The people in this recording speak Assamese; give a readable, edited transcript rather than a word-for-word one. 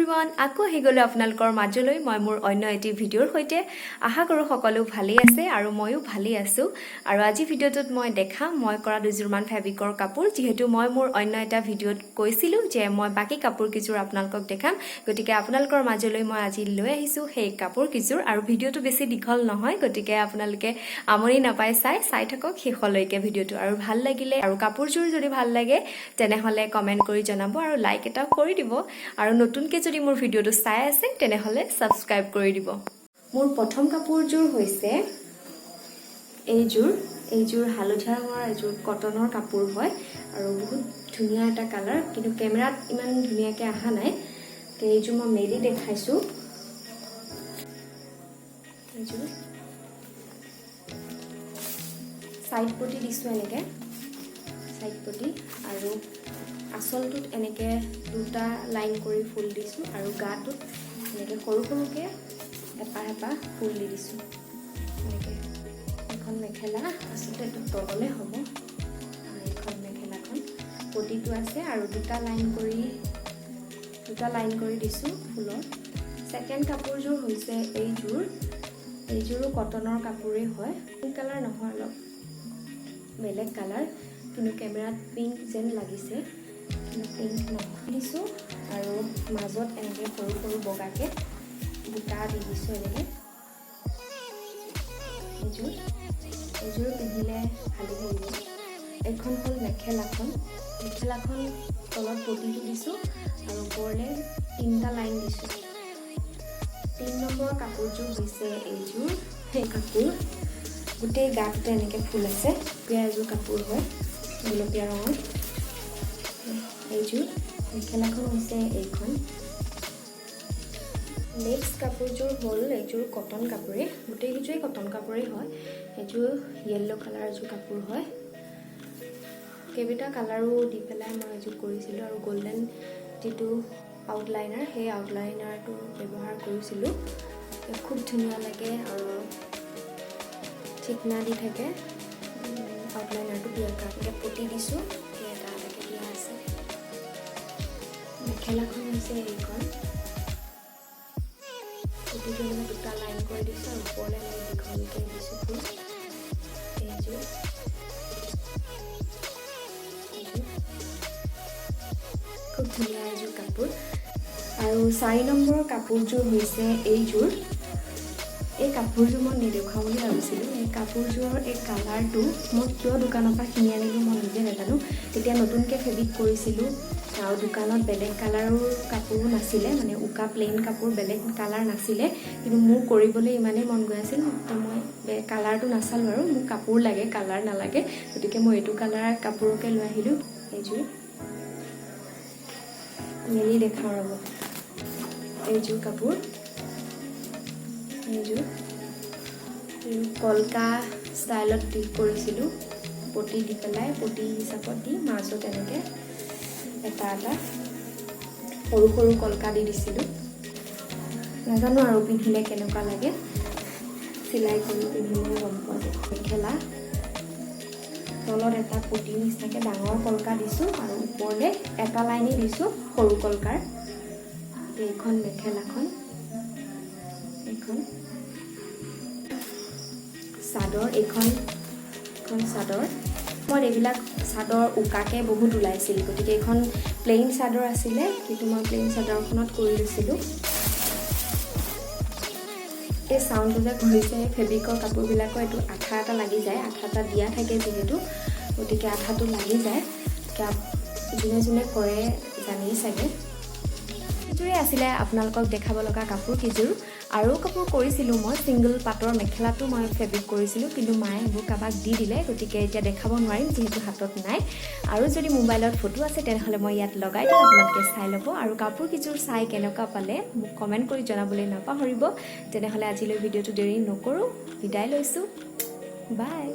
এভৰিৱান, আকৌ আহি গ'লোঁ আপোনালোকৰ মাজলৈ মই মোৰ অন্য এটি ভিডিঅ'ৰ সৈতে। আশা কৰোঁ সকলো ভালেই আছে আৰু ময়ো ভালেই আছোঁ। আৰু আজি ভিডিঅ'টোত মই দেখাম মই কৰা দুযোৰমান ফেব্ৰিকৰ কাপোৰ। যিহেতু মই মোৰ অন্য এটা ভিডিঅ'ত কৈছিলোঁ যে মই বাকী কাপোৰ কেইযোৰ আপোনালোকক দেখাম, গতিকে আপোনালোকৰ মাজলৈ মই আজি লৈ আহিছোঁ সেই কাপোৰ কেইযোৰ। আৰু ভিডিঅ'টো বেছি দীঘল নহয়, গতিকে আপোনালোকে আমনি নাপায় চাই চাই থাকক শেষলৈকে ভিডিঅ'টো। আৰু ভাল লাগিলে আৰু কাপোৰযোৰ যদি ভাল লাগে, তেনেহ'লে কমেণ্ট কৰি জনাব আৰু লাইক এটাও কৰি দিব। আৰু নতুনকৈ যদি মোৰ ভিডিঅ'টো চাই আছে, তেনেহ'লে ছাবস্ক্ৰাইব কৰি দিব। মোৰ প্ৰথম কাপোৰযোৰ হৈছে এইযোৰ। এইযোৰ হালধীয়া ৰঙৰ, এযোৰ কটনৰ কাপোৰ হয় আৰু বহুত ধুনীয়া এটা কালাৰ, কিন্তু কেমেৰাত ইমান ধুনীয়াকৈ অহা নাই। এইযোৰ মই মেলি দেখাইছোঁ। এইযোৰ চাইড পটি দিছোঁ, এনেকৈ চাইড পটি আৰু আচলটোত এনেকৈ দুটা লাইন কৰি ফুল দিছোঁ আৰু গাটোত এনেকৈ সৰু সৰুকৈ এপাহ এপাহ ফুল দি দিছোঁ এনেকৈ। এখন মেখেলা, আচলতে এইটো তললৈ হ'ব। এইখন মেখেলাখন পটিটো আছে আৰু দুটা লাইন কৰি দিছোঁ ফুলৰ। ছেকেণ্ড কাপোৰযোৰ হৈছে এইযোৰ। এইযোৰো কটনৰ কাপোৰেই হয়। পিংক কালাৰ নহয়, অলপ বেলেগ কালাৰ, কিন্তু কেমেৰাত পিংক যেন লাগিছে, কিন্তু পিংক নহয়। দিছোঁ আৰু মাজত এনেকৈ সৰু সৰু বগাকৈ বুটা দি দিছোঁ এনেকৈ। এইযোৰ পিন্ধিলে ভালেই লাগিব। এইখন হ'ল মেখেলাখন। মেখেলাখন তলত পটিটো দিছোঁ আৰু ওপৰলৈ তিনিটা লাইন দিছোঁ। 3 নম্বৰ কাপোৰযোৰ হৈছে এইযোৰ। সেই কাপোৰ গোটেই গাটোতে এনেকৈ ফুল আছে। গুলপীয়া এযোৰ কাপোৰ হয়, গুলপীয়া ৰঙৰ এইযোৰ। মেখেলাখন হৈছে এইখন। নেক্সট কাপোৰযোৰ হ'ল এইযোৰ, কটন কাপোৰেই। গোটেইকেইযোৰেই কটন কাপোৰেই হয়। এইযোৰ য়েল্ল' কালাৰ এযোৰ কাপোৰ হয়। কেইবাটা কালাৰো দি পেলাই মই এযোৰ কৰিছিলোঁ আৰু গল্ডেন যিটো আউটলাইনাৰ, সেই আউটলাইনাৰটো ব্যৱহাৰ কৰিছিলোঁ। খুব ধুনীয়া লাগে আৰু চিকনা দি থাকে আউটলাইনাৰটো দিয়াৰ কাৰণে। পটি দিছোঁ, এটা এটাকৈ দিয়া আছে। মেখেলাখন হৈছে এইখন। পটিটো মানে দুটা লাইন কৰি দিছোঁ আৰু ওপৰলৈ এনেকৈ দীঘলকৈ দিছোঁ ফুল। এইযোৰ খুব ধুনীয়া এযোৰ কাপোৰ। আৰু 4 নম্বৰৰ কাপোৰযোৰ হৈছে এইযোৰ। এই কাপোৰযোৰ মই নেদেখুৱাওঁ বুলি ভাবিছিলোঁ। এই কাপোৰযোৰৰ এই কালাৰটো মই কিয় দোকানৰ পৰা কিনি আনিলোঁ, মই নিজে নাজানো। তেতিয়া নতুনকৈ ফেব্ৰিক কৰিছিলোঁ আৰু দোকানত বেলেগ কালাৰৰ কাপোৰো নাছিলে, মানে উকা প্লেইন কাপোৰ বেলেগ কালাৰ নাছিলে। কিন্তু মোৰ কৰিবলৈ ইমানেই মন গৈ আছিল, তো মই কালাৰটো নাচালোঁ আৰু মোক কাপোৰ লাগে, কালাৰ নালাগে। গতিকে মই এইটো কালাৰ কাপোৰকে লৈ আহিলোঁ। এইযোৰ মেলি দেখাওঁ ৰ'ব। এইযোৰ কাপোৰ, এইযোৰ কলকা ষ্টাইলত দি কৰিছিলোঁ। পটি দি পেলাই, পটি হিচাপত দি মাজত এনেকৈ এটা এটা সৰু সৰু কলকা দি দিছিলোঁ। নাজানো আৰু পিন্ধিলে কেনেকুৱা লাগে, চিলাই কৰি পিন্ধিলে গম পোৱা যায়। মেখেলা তলত এটা পটি নিচিনাকৈ ডাঙৰ কলকা দিছোঁ আৰু ওপৰলৈ এটা লাইনেই দিছোঁ সৰু কলকাৰ। এইখন মেখেলাখন, এইখন চাদৰ, এইখন এখন চাদৰ। মই এইবিলাক চাদৰ উকাকৈ বহুত ওলাইছিল, গতিকে এইখন প্লেইন চাদৰ আছিলে, কিন্তু মই প্লেইন চাদৰখনত কৰি লৈছিলোঁ। এই চাউণ্ডটো যে কৰিছে, ফেব্ৰিকৰ কাপোৰবিলাকৰ এইটো আঠা এটা লাগি যায়। আঠা এটা দিয়া থাকে যিহেতু, গতিকে আঠাটো লাগি যায়। যোনে যোনে কৰে জানেই চাগে। এইযোৰে আছিলে আপোনালোকক দেখাব লগা কাপোৰ কেইযোৰ। আৰু কাপোৰ কৰিছিলোঁ মই, ছিংগল পাটৰ মেখেলাটো মই ফেব্ৰিক কৰিছিলোঁ, কিন্তু মায়ে সেইবোৰ কাৰোবাক দি দিলে, গতিকে এতিয়া দেখাব নোৱাৰিম যিহেতু হাতত নাই। আৰু যদি মোবাইলত ফটো আছে, তেনেহ'লে মই ইয়াত লগাই দিম, আপোনালোকে চাই ল'ব। আৰু কাপোৰ কেইযোৰ চাই কেনেকুৱা পালে মোক কমেণ্ট কৰি জনাবলৈ নাপাহৰিব। তেনেহ'লে আজিলৈ ভিডিঅ'টো দেৰি নকৰোঁ, বিদায় লৈছোঁ। বাই।